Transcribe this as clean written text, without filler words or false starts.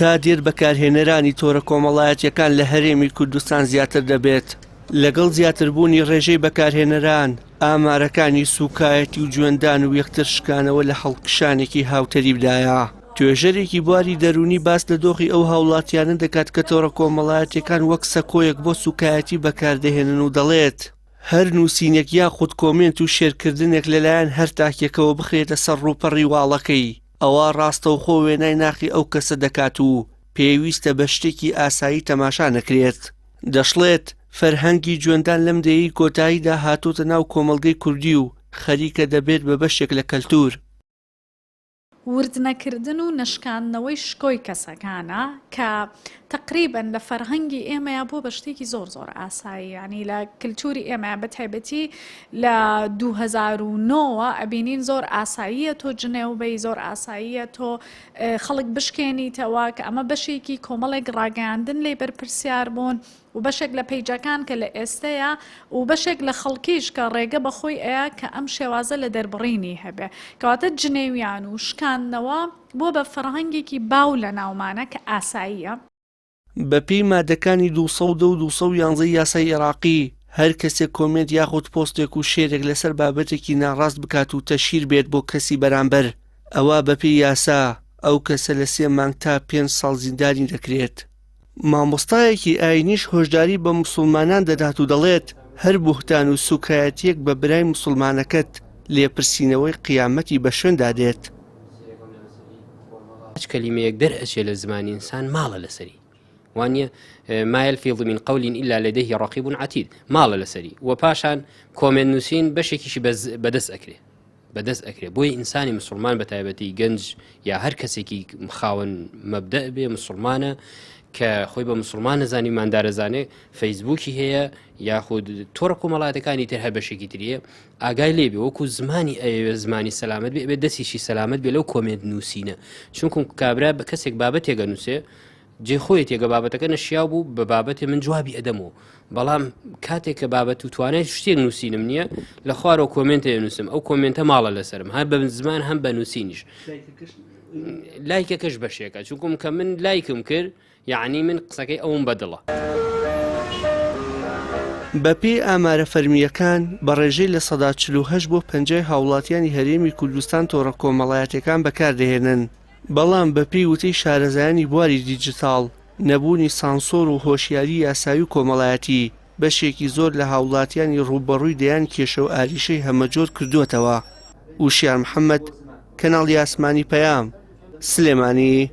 تا دێت بەکارهێنەرانی تۆرە کۆمەڵایەتیەکان لە هەرێمی کوردستان زیاتر دەبێت، لەگەڵ زیاتربوونی ڕێژەی بەکارهێنەران، ئامارەکانی سوکایەتی و جوێندان و یەکتر شکانەوە لە هەڵکشانێکی هاوتەریبدایە. توێژەرێکی بواری دەروونی باس لە دۆخی ئەو هاوڵاتیانە دەکات کە تۆڕە کۆمەڵایەتیەکان وەک سەکۆیەک بۆ سوکایەتی بەکاردەهێنن و دەڵێت، هەر نووسینێک یاخود کۆمێنت و شێرکردنێک لەلایەن هەر تاکێکەوە بخرێتە سەر ڕووپەڕی واڵەکەی، ئەوا ڕاستەوخۆ وێنای ناخی ئەو کەسە دەکات و پێویستە بە شتێکی ئاسایی تەماشا نەکرێت. دەشڵێت، فەرهەنگی جوێندان لەم دەیەی کۆتاییدا هاتۆتە ناو کۆمەڵگەی کوردی و خەریکە دەبێت بە بەشێک لە کەلتوور. وردنەکردن و نەشکاندنەوەی شکۆی کەسەکانە کە تەقریبەن لە فەرهەنگی ئێمەیا بووە بە شتێکی زۆر زۆر ئاسایی یانی لە کلتوری ئێمە بە تایبەتی لە 2009 وە ئەبینین زۆر ئاساییە تۆ جنێو بەی زۆر ئاساییە تۆ خەڵک بشکێنیتەوە کە ئەمە بەشێکی کۆمەڵێک ڕاگەیاندن لێی بەرپرسیار بوون و بەشێک لە پەیجەکان کە لە ئێستەیە و بەشێک لە خەڵکیش کە ڕێگە بە خۆی ئەیا کە ئەم شێوازە لە دەربڕینی هەبێ. کەواتە جنێویان و شکاندنەوە بووە بە فەرهەنگێکی باو لە ناومانە کە ئاساییە. بەپێی مادەکانی 210 و 211 ی یاسای ئێراقی، هەر کەسێک کۆمێنت یاخود پۆستێک و شێرێک لەسەر بابەتێکی ناڕاست بکات و تەشهیر بێت بۆ کەسی بەرامبەر، ئەوا بەپێی یاسا ئەو کەسە لە سێ مانگ تا پێنج ساڵ زیندانی دەکرێت. مامۆستایەکی ئاینیش هۆشداری بە موسڵمانان دەدات و دەڵێت، هەر بوهتان و سوکایەتییەک بە برای موسڵمانەکەت، لێپرسینەوەی قیامەتی بە شوێندا دێت. هەچ کەلیمەیەک دەرئەچێ لە زمانی ئینسان ماڵە لەسەری وانە ما يلفظ من قول إلا لديه رقيب عتيد ماڵە لەسەری و پاشان کۆمێنت نووسین بەشێکیشی بەدەست ئەکرێ بەدەست ئەکرێ بۆیە ئینسانی مسلمان بە تایبەتی گەنج یا هەر کەسێکی خاوەن مەبدە بێ مسلمانە کە خۆی بە مسلمان نەزانی مادارەزانێ فەیسبوکی هەیە یاخود تۆڕە کۆمەڵاتەکانی تر هەر بەشێکی تریە ئاگای لێ بێ وەکو زمانی ئەیەوێ زمانی سەلامت بێ بێ دەستیشی سەلامت بێ لەو کۆمێنت نووسینە چونکم کابرا بە کەسێک بابەتێکە نووسێ جێ خۆیەتی گە بابەتەکە نەشیاو بوو بە بابەتێ من جوابی ئەدەمەوە بەڵام کاتێک کە بابەت و توانای شتێک نووسینم نییە لە خوارەوە کۆمێنتێ نووسم ئەو کۆمێنتە ماڵە لەسرم هەر بە زمان هەم بە نووسینیش لایکەکەش بەشێکە چونکم کە من لایکم کرد یعنی من قسەکەی ئەوم بەدڵە. بەپێی ئامارە فەرمییەکان، بە ڕێژەی 48% بۆ پەنجای هاوڵاتیانی هەرێمی کوردستان تۆڕە کۆمەڵایەتیەکان بەکاردەهێنن. بەڵام بەپێی وتەی شارەزایانی بواری دیجیتاڵ، نەبوونی سانسۆر و هۆشیاری یاسایی و کۆمەڵایەتی، بەشێکی زۆر لە هاوڵاتیانی ڕووبەڕووی دەیان کێشە و ئاریشەی هەمەجۆر کردووەتەوە. وشیار محەمەد، کەناڵی ئاسمانی پەیام، سلێمانی.